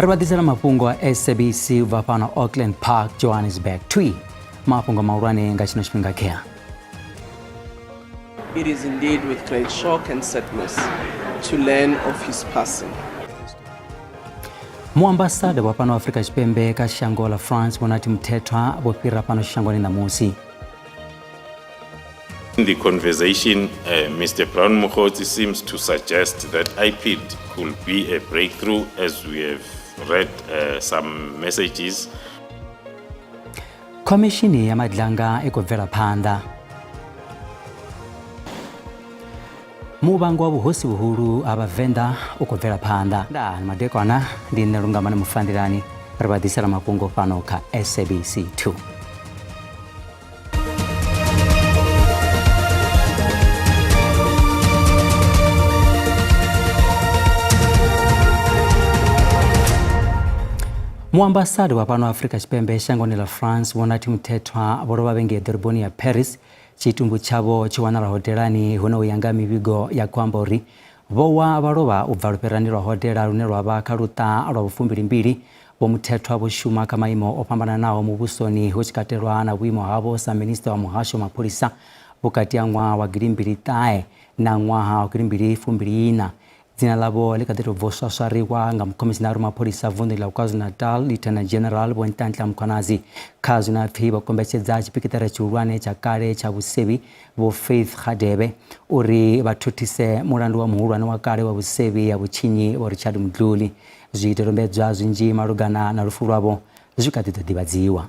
Ri vha ḓisela mafhungo a SABC u bva fhano Auckland Park, Johannesburg. Twi mafhungo mahulwane nga tshino tshifhinga khea. It is indeed with great shock and sadness to learn of his passing. Muambasada wa fhano Afrika Tshipembe kha shango ḽa France Vho Nathi Mthethwa vho fhira fhano shangoni ṋamusi. In the conversation, Mr. Brown Mogotsi seems to suggest that IPID could be a breakthrough, as we have read some messages. Khomishini ya Madlanga i khou bvela phanḓa. Muvhango wa vhuhosi vhuhulu ha Vhavenḓa u khou bvela phanḓa. Ndaa ni madekwana, ndi nṋe Lungamani Mufandelani, ri vha ḓisela mafhungo fhano kha SABC 2. Muambasada wa fhano Afrika Tshipembe shangoni ḽa France Vho Nathi Mthethwa vho lovha vhe ngei ḓoroboni ya Paris. Tshitumbu tshavho tshi wanala hodelani hune u ya nga mivhigo ya khou amba uri vho wa vha lovha u bva lufherani lwa hodela lune lwa vha kha luṱa lwa vhufumbilimbili. Vho Mthethwa vho shuma kha maimo o fhambananaho muvhusoni hu tshi katelwa na vhuimo havho sa minisiṱa wa muhasho wa mapholisa vhukati ha ṅwaha wa gidimbili ṱahe na ṅwaha wa gidimbili fumbili iṋa. Dzina ḽavho ḽi kha ḓi tou bva u swaswariwa nga mukhomishinari wa mapholisa vunḓuni ḽa KwaZulu-Natal, Lieutenant General Vho Nhlanhla Mkhwanazi kha zwine ha pfi vho kombetshedza tshipikiṱere tshihulwane tsha kale tsha vhusevhi Vho Faith Radebe uri vha thuthise mulandu wa muhulwane wa kale wa vhusevhi ha vhutshinyi Vho Richard Mdluli. Zwidodombedzwa zwinzhi malugana na lufu lwavho zwi kha ḓi ḓo ḓivhadziwa.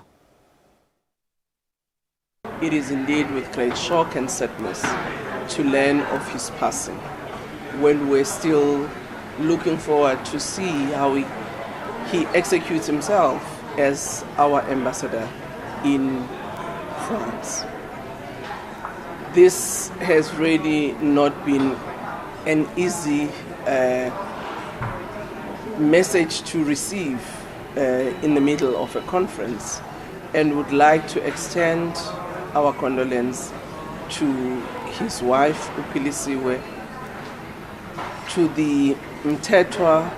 It is indeed with great shock and sadness to learn of his passing, when we're still looking forward to see how he executes himself as our ambassador in France. This has really not been an easy message to receive in the middle of a conference, and would like to extend our condolence to his wife, Philisiwe, to the Mthethwa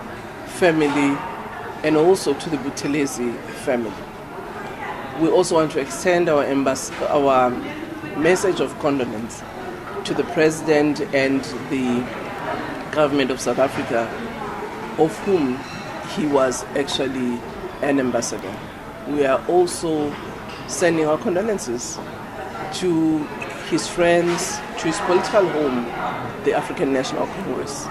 family, and also to the Buthelezi family. We also want to extend our message of condolence to the President and the government of South Africa, of whom he was actually an ambassador. We are also sending our condolences to his friends, to his political home, the African National Congress.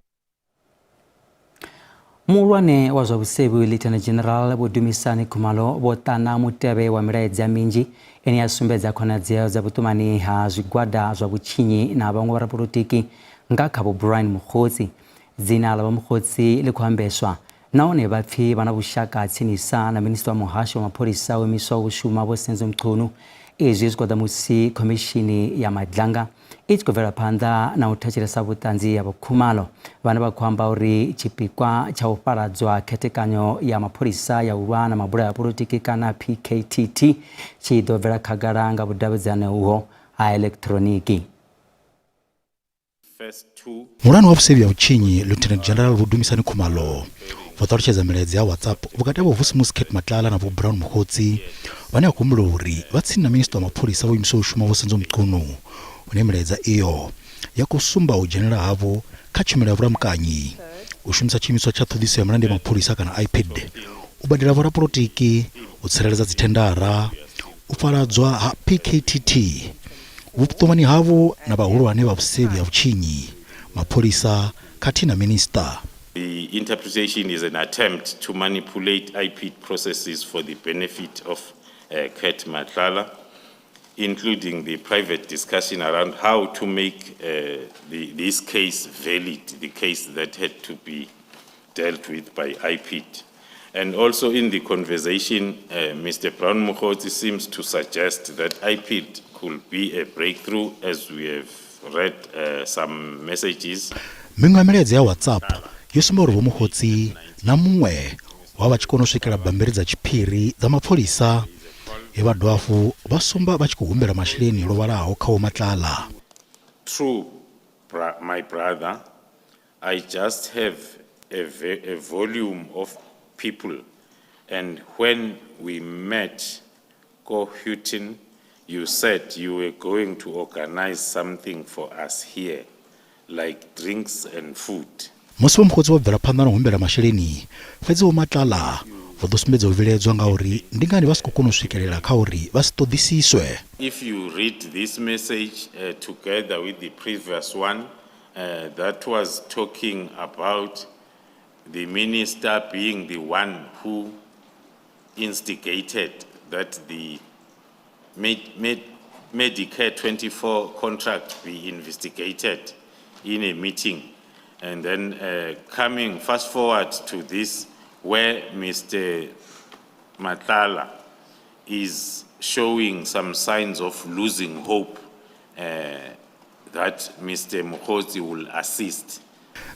Muhulwane wa zwa vhusevhi Lieutenant General Vho Dumisani Khumalo vho ṱana mutevhe wa milaedza minzhi ine ya sumbedza khonadzeo dza vhuṱumani ha zwigwada zwa vhutshinyi na vhaṅwe vhorapolotiki nga kha Vho Brian Mogotsi. Dzina ḽa Vho Mogotsi ḽi khou ambeswa nahone vha pfi vha na vhushaka ha tsinisa na minisiṱa wa muhasho wa mapholisa o imiswaho u shuma Vho Senzo Mchunu. Izwi zwi khou ḓa musi khomishini ya Madlanga i tshi khou bvela phanḓa na u thetshelesa vhuṱanzi ha Vho Khumalo vhane vha khou amba uri tshipikwa tsha u fhaladzwa khethekanyo ya mapholisa ya u lwa na mabulayo a polotiki kana PKTT tshi ḓo bvela khagala nga vhudavhidzani uho ha elekṱhironiki. Muhulwane wa vhusevhi ha vhutshinyi, Lieutenant General Vho Dumisani Khumalo, vho ṱalutshedza milaedza ya WhatsApp vhukati ha Vho Vusimusi Cat Matlala na Vho Brown Mogotsi vhane ha khou humbulelwa uri vha tsini na Minisiṱa wa Mapholisa vho imiswaho u shuma Vho Senzo Mchunu, hune milaedza iyo ya khou sumba u dzhenelela havho kha tshumelo ya vhulamukanyi, u shumisa tshiimiswa tsha ṱhoḓisiso ya milandu ya mapholisa kana IPID, u badela vhorapolotiki, u tsireledza dzithendara, u fhaladzwa ha PKTT. Vhuṱumani havho na vhahulwane vha vhusevhi ha vhutshinyi, mapholisa khathihi na minisiṱa. The interpretation is an attempt to manipulate IPID processes for the benefit of Cat Matlala, including the private discussion around how to make this case valid, the case that had to be dealt with by IPID. And also in the conversation, Mr. Brown Mogotsi seems to suggest that IPID could be a breakthrough, as we have read some messages. Miṅwe ya milaedza ya WhatsApp yo sumba uri Vho Mogotsi na muṅwe vho vha vha tshi kona u swikela bammbiri dza tshiphiri dza mapholisa, he vha dovha hafhu vha sumba vha tshi khou humbela masheleni lwo vhalaho kha Vho Matlala. True, my brother, I just have a volume of people. And when we met ko Houghton, you said you were going to organize something for us here, like drinks and food. Musi Vho Mogotsi vho bvela phanḓa na u humbela masheleni, fhedzi Vho Matlala vho ḓo sumbedza u vhilaedzwa nga uri ndi ngani vha si khou kona u swikelela kha uri vha si ṱoḓisiswe. If you read this message together with the previous one that was talking about the minister being the one who instigated that the Medicare 24 contract be investigated in a meeting. And then coming fast forward to this, where Mr. Matlala is showing some signs of losing hope that Mr. Mogotsi will assist.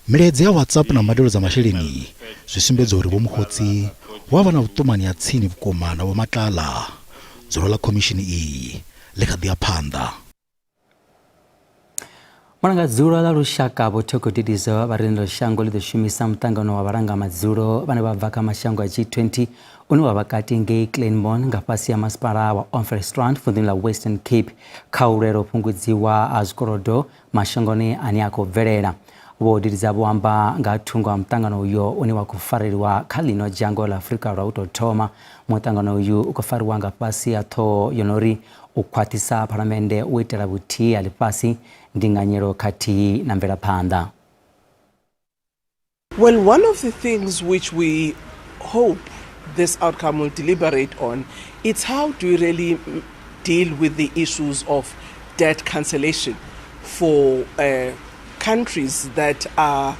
Milaedza ya WhatsApp na mbadelo dza masheleni zwi sumbedza uri Vho Mogotsi vho vha na vhuṱumani ha tsini vhukuma na Vho Matlala. Dzulo ḽa khomishini iyi ḽi kha ḓi ya phanḓa. Mulangadzulo ḽa lushaka Vho Thoko Didiza vha ri ḽino shango ḽi ḓo shumisa muṱangano wa vhalangamadzulo vhane vha bva kha mashango a G20 une wa vha kati ngei Kleinmond nga fhasi ha masipala wa Omferstrand vunḓuni ḽa Western Cape kha u lwela u fhungudziwa ha zwikolodo mashangoni ane a khou bvelela. Vho Didiza vho amba nga thungo ha muṱangano uyo une wa khou fareliwa kha ḽino dzhango ḽa Afrika lwa u tou thoma. Muṱangano uyu u khou fariwa nga fhasi ha ṱhoho yo no ri u khwaṱhisa phalamennde u itela vhuthihi ha ḽifhasi, ndinganyelo khathihi na mvelaphanḓa. Well, one of the things which we hope this outcome will deliberate on, it's how do we really deal with the issues of debt cancellation for countries that are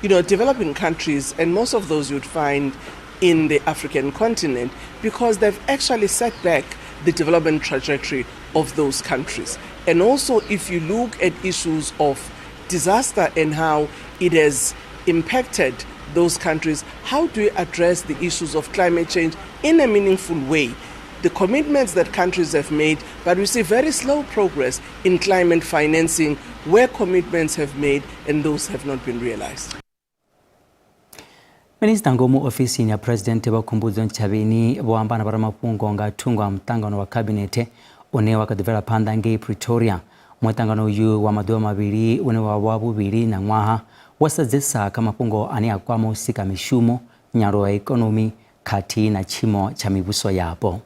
developing countries, and most of those you'd find in the African continent, because they've actually set back the development trajectory of those countries. And also, if you look at issues of disaster and how it has impacted those countries, how do we address the issues of climate change in a meaningful way? The commitments that countries have made, but we see very slow progress in climate financing where commitments have made and those have not been realized. Minista ngomu ofisini ya President Vho Khumbudzo Ntshavheni vho amba na vhoramafhungo nga thungo ha muṱangano wa khabinethe une wa kha ḓi bvela phanḓa ngei Pretoria. Muṱangano uyu wa maḓuvha mavhili une wa vha vhuvhili na ṅwaha wo sedzesa kha mafhungo ane a kwama u sika mishumo, nyaluwo ya ikonomi khathihi na tshiimo tsha mivhuso yapo.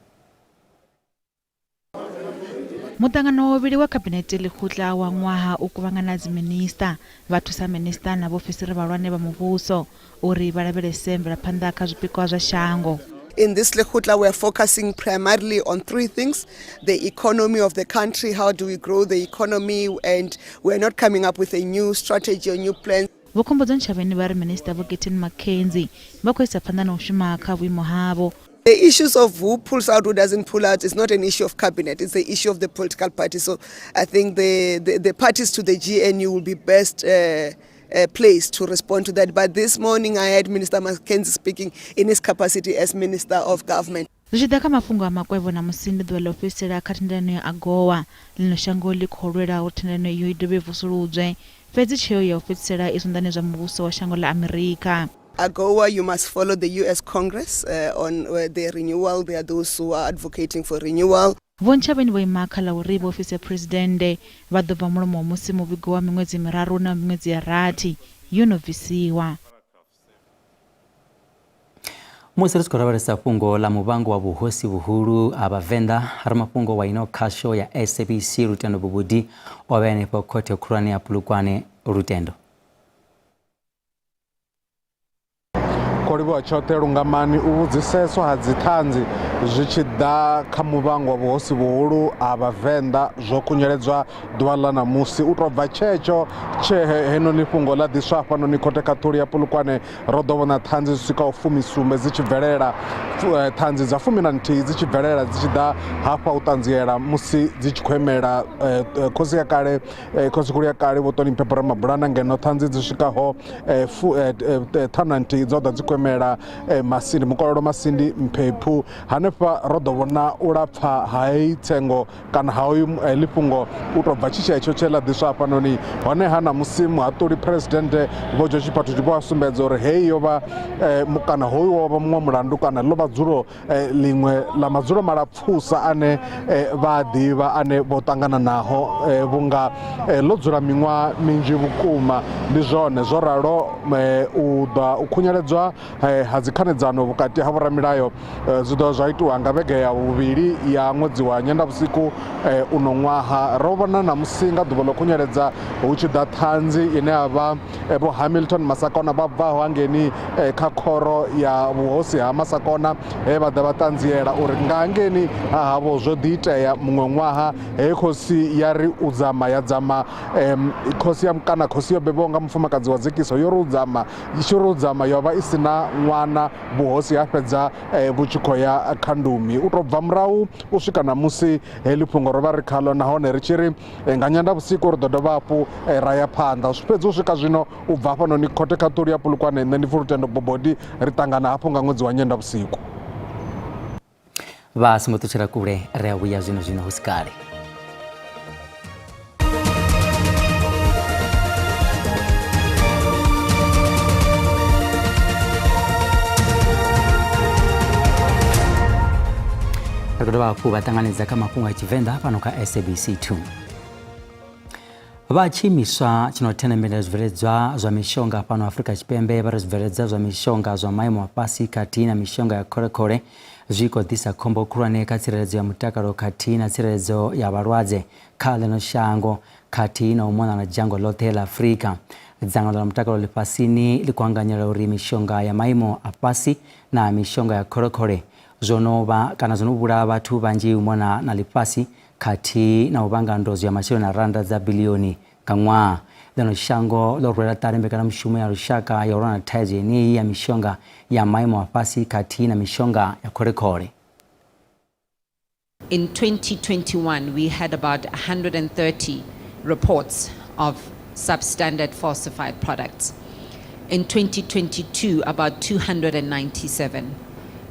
Muṱangano wa vhuvhili wa khabinethe Lekgotla wa ṅwaha u kuvhangana dziminista, vhathusa minista na vhaofisiri vhahulwane vha muvhuso uri vha lavhelese mvelaphanḓa kha zwipikwa zwa shango. In this Lekgotla, we are focusing primarily on three things: the economy of the country, how do we grow the economy, and we are not coming up with a new strategy or new plan. Vho Khumbudzo Ntshavheni vha ri minista Vho Gayton McKenzie vha khou isa phanḓa na u shuma kha vhuimo havho. The issues of who pulls out, who doesn't pull out, is not an issue of cabinet, it's the issue of the political party. So I think the parties to the GNU will be best placed to respond to that. But this morning I had Minister McKenzie speaking in his capacity as Minister of Government. Zwi tshi ḓa kha mafhungo a makwevho na musi ndi ḓuvha ḽa u fhedzisela kha thendelano ya AGOA, ḽino shango ḽi khou lwela uri thendelano iyo i dovhe i vusuludzwe, fhedzi tsheo ya u fhedzisela i zwanḓani zwa muvhuso wa shango ḽa Amerika. AGOA, you must follow the US Congress on the renewal. There are those who are advocating for renewal. Vho Ntshavheni vho ima kha ḽa uri vha ofisi ya Phresidennde vha ḓo bva mulomo musi muvhigo wa miṅwedzi miraru na miṅwedzi ya rathi yo no bvisiwa. Musi ri tshi khou lavhelesa fhungo ḽa muvhango wa vhuhosi vhuhulu ha Vhavenḓa, ramafhungo wa ino khasho ya SABC Lutendo Bubudi o vha henefho khothe khulwane ya Polokwane. Lutendo. Kho livhuwa tshoṱhe lungamani. U vhudziseswa ha dziṱhanzi zwi tshi ḓa kha muvhango wa vhuhosi vhuhulu ha Vhavenḓa zwo khunyeledzwa ḓuvha ḽa ṋamusi. U tou bva tshetsho tshe henoni fhungo ḽa ḓiswa hafhanoni khothe khaṱhuli ya Polokwane, ro ḓo vhona ṱhanzi zwi swikaho 17 dzi tshi bvelela, ṱhanzi dza 11 dzi tshi bvelela dzi tshi ḓa hafha u ṱanziela musi dzi tshi khou imela khosi ya kale, khosi khulu ya kale Vho Toni Mphephu Ramabulana, ngeno ṱhanzi dzi swikaho 51 dzo ḓa dzi khou imela Masindi, mukololo Masindi Mphephu. Hanefha Hanefha ro ḓo vhona u lapfa ha heyi tsengo kana ha hoyu heḽi fhungo u tou bva tshetsho tshe ḽa ḓiswa hafhanoni. Honeha na musi muhaṱuli Phresidennde Vho George Phatudi vho a sumbedza uri heyi yo vha kana hoyu wo vha muṅwe mulandu kana ḽo vha dzulo ḽiṅwe ḽa madzulo malapfusa ane vha a ḓivha ane vho ṱangana naho vhunga ḽo dzula miṅwaha minzhi vhukuma. Ndi zwone zwo ralo u ḓa u khunyeledzwa ha dzikhanedzano vhukati ha vhoramilayo zwi ḓo zwa itiwa nga vhege ya vhuvhili ya ṅwedzi wa Nyendavhusiku uno ṅwaha. Ro vhona na musi nga ḓuvha ḽo khunyeledza hu tshi ḓa ṱhanzi ine ya vha Vho Hamilton Masakona vha bvaho hangeni kha khoro ya vhuhosi ha Masakona, he vha ḓa vha ṱanziela uri nga hangeni ha havho zwo ḓi itea muṅwe ṅwaha he khosi ya ri u dzama ya dzama khosi ya kana khosi yo bebwaho nga mufumakadzi wa dzekiso yo ri u dzama i tshi ri u dzama yo vha i si na ṅwana, vhuhosi ha fhedza vhu tshi khou ya kha ndumi. U tou bva murahu u swika ṋamusi heḽi fhungo ro vha ri khaḽo nahone ri tshi ri nga Nyendavhusiku ri ḓo dovha hafhu ra ya phanḓa. Fhedzi u swika zwino u bva hafhanoni khothe khaṱulo ya Polokwane, nṋe ndi Pfulutendo Bobodi, ri ṱangana hafhu nga ṅwedzi wa Nyendavhusiku. Vha songo ṱutshela kule, ri a vhuya zwino zwino hu si kale. Ri khou dovha hafhu vha ṱanganedza kha mafhungo a Tshivenḓa fhano kha SABC 2. Vha tshiimiswa tshi no themendela zwibveledzwa zwa mishonga fhano Afrika Tshipembe vha ri zwibveledzwa zwa mishonga zwa maimo a fhasi khathihi na mishonga ya kholekhole zwi khou ḓisa khombo khulwane kha tsireledzo ya mutakalo khathihi na tsireledzo ya vhalwadze kha ḽino shango khathihi na u mona na dzhango ḽoṱhe ḽa Afrika. Dzangano ḽa mutakalo ḽifhasini ḽi khou anganyela uri mishonga ya maimo a fhasi na mishonga ya kholekhole zwo no vha kana zwo no vhulaha vhathu vhanzhi u mona na ḽifhasi khathihi na u vhanga ndozwo ya masheleni a rannda dza biḽioni nga ṅwaha. Ḽino shango ḽo rwela ṱari mbekanyamushumo ya lushaka ya u lwa na thaidzo yeneyi ya mishonga ya maimo a fhasi khathihi na mishonga ya kholekhole. In 2021, we had about 130 reports of substandard falsified products. In 2022, about 297.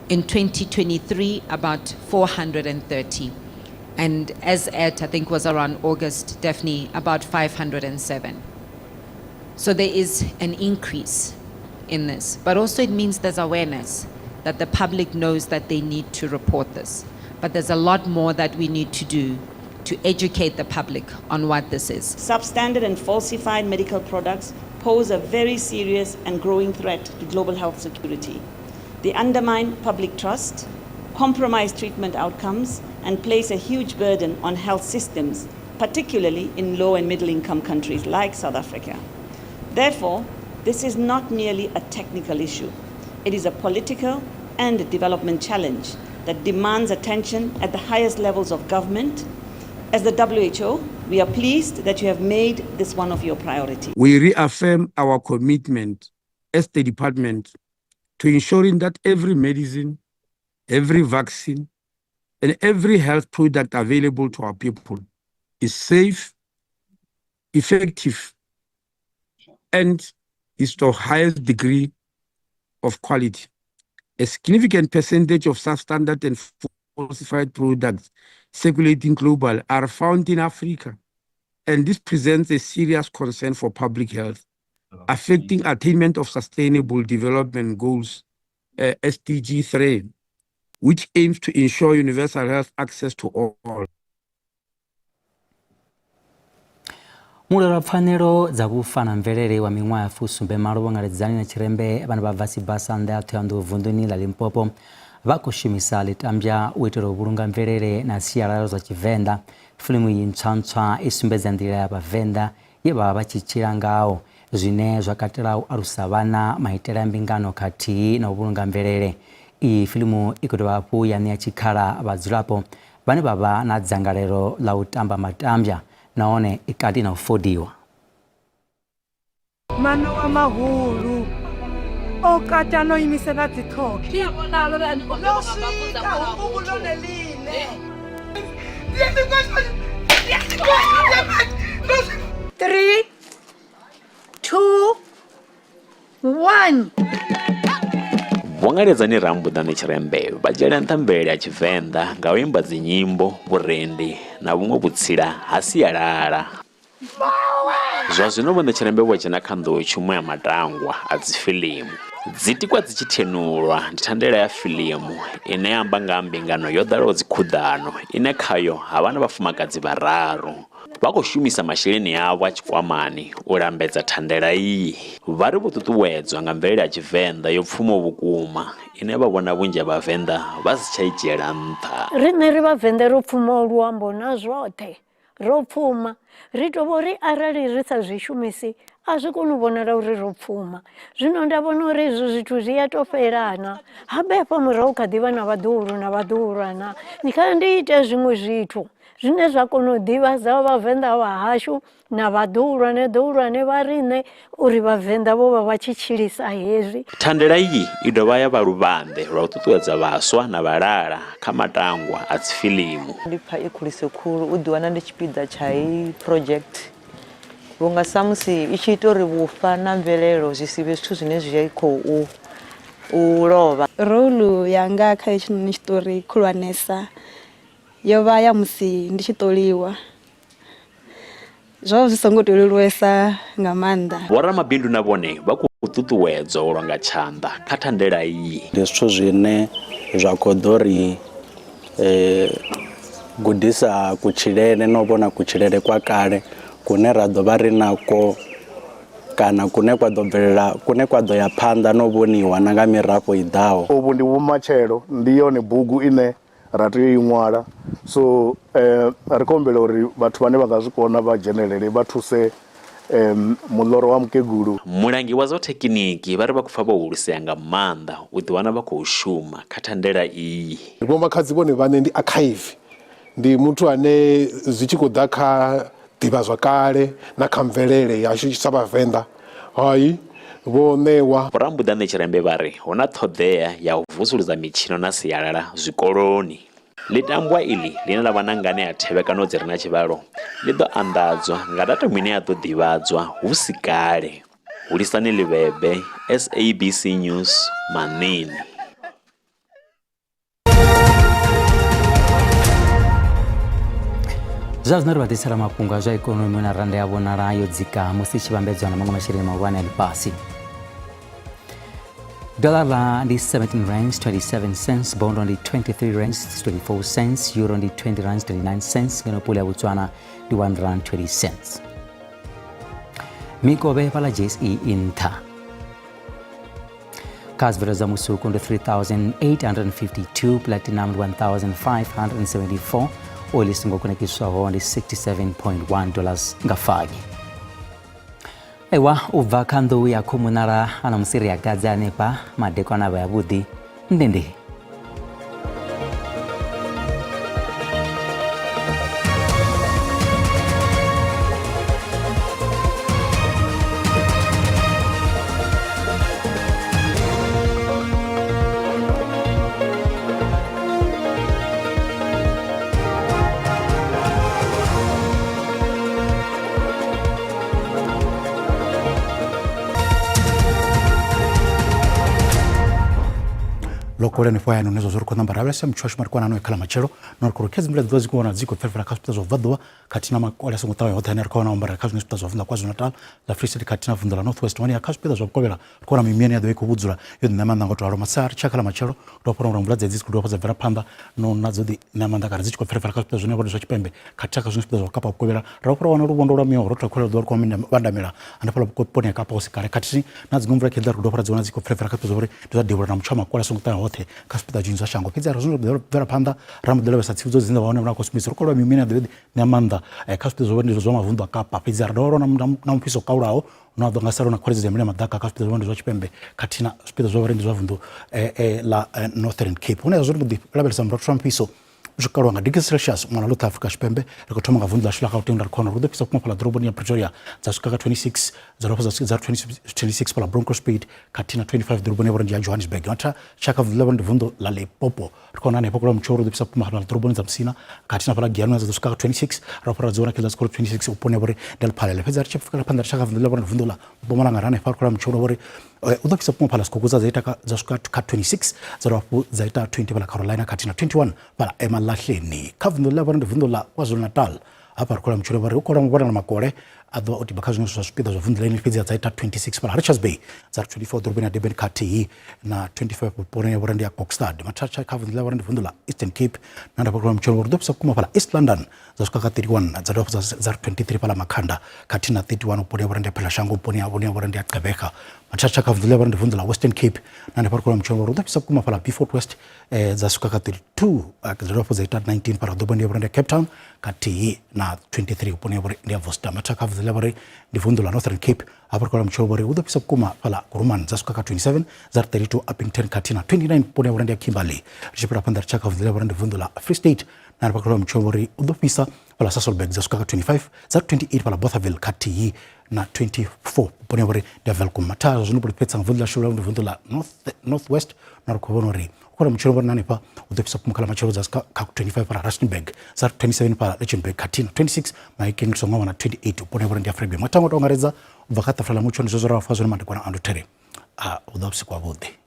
In 2023, about 430. And as at, I think was around August, Daphne, about 507. So there is an increase in this. But also it means there's awareness that the public knows that they need to report this. But there's a lot more that we need to do to educate the public on what this is. Substandard and falsified medical products pose a very serious and growing threat to global health security. They undermine public trust, compromise treatment outcomes, and place a huge burden on health systems, particularly in low and middle income countries like South Africa. Therefore, this is not merely a technical issue. It is a political and a development challenge that demands attention at the highest levels of government. As the WHO, we are pleased that you have made this one of your priorities. We reaffirm our commitment as the department to ensuring that every medicine, every vaccine, and every health product available to our people is safe, effective, and is to highest degree of quality. A significant percentage of substandard and falsified products circulating globally are found in Africa, and this presents a serious concern for public health, affecting attainment of Sustainable Development Goals, SDG 3, which aims to ensure universal health access to all. Mulwela pfanelo dza vhufa na mvelele wa miṅwaha ya fusumbe malo Vho Ngaledzani na Tshirembe vhane vha bva Sibasa nnḓa ya Thohoyandou vunḓuni ḽa Limpopo vha khou shumisa ḽitambya u itela u vhulunga mvelele na sialala zwa Tshivenḓa. Fiḽimu iyi ntswa-ntswa i sumbedza nḓila ya Vhavenḓa ye vha vha vha tshi tshila ngao, zwine zwa katela u alusa vhana, maitele a mbingano khathihi na u vhulunga mvelele. Iyi fiḽimu i khou dovha hafhu ya ṋea tshikhala vhadzulapo vhane vha vha na dzangalelo ḽa u tamba matambya nahone i kati na u fodiwa. Manowa mahulu o kata no imise na dziṱhoho. Ḽi a vhonala uri a ni khou Ḽo swika hungu ḽone ḽine. 3 2 1. Vho Vho Ngaledzani Rambuḓa Ṋetshirembe vha dzhiela nṱha mvelele ya Tshivenḓa nga u imba dzinyimbo, vhurendi na vhuṅwe vhutsila ha sialala. Zwa zwino Vho Ṋetshirembe vho dzhena kha nḓowetshumo ya matangwa a dzifilimu. Dzi tikwa dzi tshi thenulwa ndi thandela ya filimu ine ya amba nga ha mbingano yo ḓalaho dzikhuḓano ine khayo ha vha na vhafumakadzi vhararu. Vha khou shumisa masheleni avho a tshikwamani u lambedza thandela iyi. Vha ri vho ṱuṱuwedzwa nga mvelele ya Tshivenḓa yo pfumaho vhukuma ine vha vhona vhunzhi ha Vhavenḓa vha si tsha i dzhiela nṱha. Riṋe ri Vhavenḓa ro pfumaho luambo na zwoṱhe. Ro pfuma. Ri tou vha uri arali ri sa zwi shumisi a zwi koni u vhonala uri ro pfuma. Zwino nda vhona uri izwo zwithu zwi a tou fhelana. Habe hafha murahu kha ḓi vha na vhaḓuhulu na vhaḓuhulwana. Kha ndi ite zwiṅwe zwithu zwine zwa kona u ḓivhadza Vhavenḓa vha hashu na vhaḓuhulwane ḓuhulwane vha riṋe uri Vhavenḓa vho vha vha tshi tshilisa hezwi. Thandela iyi i dovha ya vha luvhanḓe lwa u ṱuṱuwedza vhaswa na vhalala kha matangwa a dzifilimu. Ndi pfa i khuliso khulu u ḓiwana ndi tshipiḓa tsha heyi project vhunga samusi i tshi ita uri vhufa na mvelelo zwi si vhe zwithu zwine zwi khou u lovha. Role yanga kha hetshinoni tshiṱori khulwanesa yo vha ya musi ndi tshi ṱoliwa. Zwo vha zwi songo tou leluwesa nga maanḓa. Vhoramabindu na vhone vha khou ṱuṱuwedzwa u longa tshanḓa kha thandela iyi. Ndi zwithu zwine zwa khou ḓo ri gudisa kutshilele na u vhona kutshilele kwa kale kune ra ḓo vha ri nako kana kune kwa ḓo bvelela kune kwa ḓo ya phanḓa na u vhoniwa na nga mirafho i ḓaho. Uvhu ndi vhumatshelo, ndi yone bugu ine ra tea u i ṅwala so ri khou humbela uri vhathu vhane vha nga zwi kona vha dzhenelele vha thuse muḽoro wa mukegulu. Mulangi wa zwa thekiniki vha ri vha khou pfa vho hulisea nga maanḓa u ḓiwana vha khou shuma kha thandela iyi. Vho Makhadzi vhone vhaṋe ndi archive, ndi muthu ane zwi tshi khou ḓa kha ḓivhazwakale na kha mvelele yashu sa Vhavenḓa hai vho ṋewa. Vho Rambuḓa Ṋetshirembe vha ri hu na ṱhoḓea ya u vusuludza mitshino na sialala zwikoloni. Ḽitambwa iḽi, ḽine ḽa vha na nganea thevhekano dzi re na tshivhalo, ḽi ḓo anḓadzwa nga datumu ine ya ḓo ḓivhadzwa hu si kale. Hulisani Ḽivhebe, SABC News, Maṋiini. Zwa zwino ri vha ḓisela mafhungo a zwa ikonomi na randa ya vhonala yo dzika musi i tshi vhambedzwa na maṅwe masheleni mahulwane a ḽifhasi. Dollar ḽa ndi 17 rands 27 cents, bondo ndi 23 rands 24 cents, euro ndi 20 rands 29 cents, ngeno pula ya Botswana ndi 1 rand 20 cents. Mikovhe fhaḽa JSE i nṱha. Kha zwibveledzwa zwa musuku ndi 3852, platinum ndi 1574, oil i songo kunakiswaho ndi 67.1 dollars nga fagi. Ewa u bva kha nḓou ya khomunala ana musi ri a gadze hanefha madekwana vha ya vhuḓi ndende. Lokole hanefho hayani hune zwa zwo ri khou namba lavhelesa muthu washu marikwana ano khala matshelo na uri khou khedzi mvula dzi ḓovha dzi khou wana dzi khou pfela kha zwipiḓa zwa vhubvaḓuvha khathihi na makole a songo ṱavhanya hoṱhe ane ri khou wana ambara kha zwiṅwe zwipiḓa zwa vunḓu la KwaZulu-Natal ḽa Free State khathihi na vunḓu ḽa North West hone kha zwipiḓa zwa vhukovhela ri khou wana mimiyani ya ḓovha i khou vhudzula yo ḓi ṋea maanḓa nga u tou ralo masiari tshi ya kha ḽa matshelo ri khou vhona uri mvula dzedzi dzi khou dovha dza bvela phanḓa no na dzo ḓi ṋea maanḓa kana dzi tshi khou pfela kha zwipiḓa zwine vha zwa tshipembe khathihi kha zwiṅwe zwipiḓa zwa Kapa vhukovhela ra fhira wana luvhondo lwa miho ro thakhulela ḓuvha ri khou vhandamela hanefhaḽa vhuponi ha Kapa hu si kale khathihi na dziṅwe mvula khedziḽa ri khou dovha ra dzi wana dzi khou pfela kha zwipiḓa zwa uri ndi zwa devhula na mutsho wa makole a songo ṱaha hoṱhe kha zwipiḓa zwinzhi zwa shango fhedzi arali zwino bvela phanḓa ra mbo ḓi lavhelesa tsivhudzo dzine vha hone vha khou sumbedzisa ri khou lwa mimuya ine ya ḓo ṋea maanḓa kha zwipiḓa zwa ndi zwa mavunḓu a Kapa fhedzi ra dovha ra na mufhiso kalulaho une wa ḓo nga sala na khwalidzo ya mililo ya maḓaka kha zwipiḓa zwa zwa tshipembe khathihi na zwipiḓa zwa vharendi zwa vunḓu ḽa Northern Cape hune zwa ri mbo ḓi lavhelesa murathu wa mufhiso Zwi kalwa nga degrees Celsius mwana ḽoṱhe Afrika Tshipembe. Ri khou thoma nga vunḓu ḽashu ḽa Gauteng nda ri khou wana uri hu ḓo fhisa vhukuma fhaḽa ḓoroboni ya Pretoria dza swika kha 26 dza dovha dza dza 26 fhaḽa Bronkhorstspruit khathihi na 25 ḓoroboni ya vhorenti ya Johannesburg. Matha tshaka vunḓu ḽa vhorenti vunḓu ḽa Limpopo ri khou wana hanefha kule mutsho uri ḓo fhisa vhukuma fhaḽa ḓoroboni dza Musina khathihi na fhaḽa Giyani dza ḓo swika kha 26 ra fhira dzi wana kha dza swika 26 vhuponi ha vhori ndi Lephalale. Fhedzi ri tshi pfukela phanḓa ri tshaka vunḓu ḽa vhorenti vunḓu ḽa Mpumalanga ra hanefha ri khou mutsho uri u ḓo fhisa vhukuma fhaḽa Skukuza dza ita dza swika kha 26 dza dovha hafhu dza ita 20 fhaḽa Carolina khathihi na 21 fhaḽa Emalahleni. Kha vunḓu ḽa vhori ndi vunḓu ḽa KwaZulu-Natal hafha ri khou mutsho uri hu khou vhonala makole a ḓovha o tiba kha zwiṅwe zwa zwipiḓa zwa vunḓu ḽene fhedzi dza ita 26 fhaḽa Richards Bay dza ri 24 ḓoroboni ya Durban khathihi na 25 vhuponi ya vhori ndi ya Kokstad. Mathatsha kha vunḓu ḽa vhori ndi vunḓu ḽa Eastern Cape na nda khou mutsho uri ḓo fhisa vhukuma fhaḽa East London dza swika kha 31 dza dovha dza ri 23 fhaḽa Makhanda khathihi na 31 vhuponi ha vhori ndi ya Phelashango vhuponi ha vhone vhori ndi ya Gqeberha. Mathatsha kha vunḓu ḽa vhori ndi vunḓu ḽa Western Cape na hanefha ri khou mutsho uri ḓo fhisa vhukuma fhaḽa Beaufort West dza swika kha 32 dza dovha hafhu dza ita 19 fhaḽa ḓoroboni ya vhori ndi ya Cape Town khathihi na 23 vhuponi ha vhori ndi ya Voster. Mathatsha kha vunḓu ḽa vhori ndi vunḓu ḽa Northern Cape hafha ri khou mutsho vhori hu ḓo fhisa vhukuma fhaḽa Kuruman dza swika kha 27 dza ri 32 Upington khathihi na 29 vhuponi ha vhori ndi ya Kimberley. Ri tshi fhira phanḓa ri tshaka vunḓu ḽa vhori ndi vunḓu ḽa Free State na hanefha ri khou mutsho vhori u ḓo fhisa fhaḽa Sasolburg dza swika kha 25 dza ri 28 fhaḽa Bothaville khathihi na 24 vhuponi ha vhori ndi ya Welkom. Mathatsha zwino vho fhedza nga vunḓu ḽashu ḽa ndi vunḓu ḽa North West na ri khou vhona uri u khou mutshelo vhori na hanefha u ḓo fhisa vhukuma kha ḽa matshelo dza swika kha 25 fhaḽa Rustenburg dza 27 fhaḽa Lichtenburg khathihi na 26 Mahikeng ri songo wana 28 vhuponi ha vhori ndi ya Vryburg. Matangwa to angaredza u bva kha ṱafula ḽa mutsho ndi zwezwo ra vha fha zwone madekwana a nduthele a u ḓo vhusiku havhuḓi.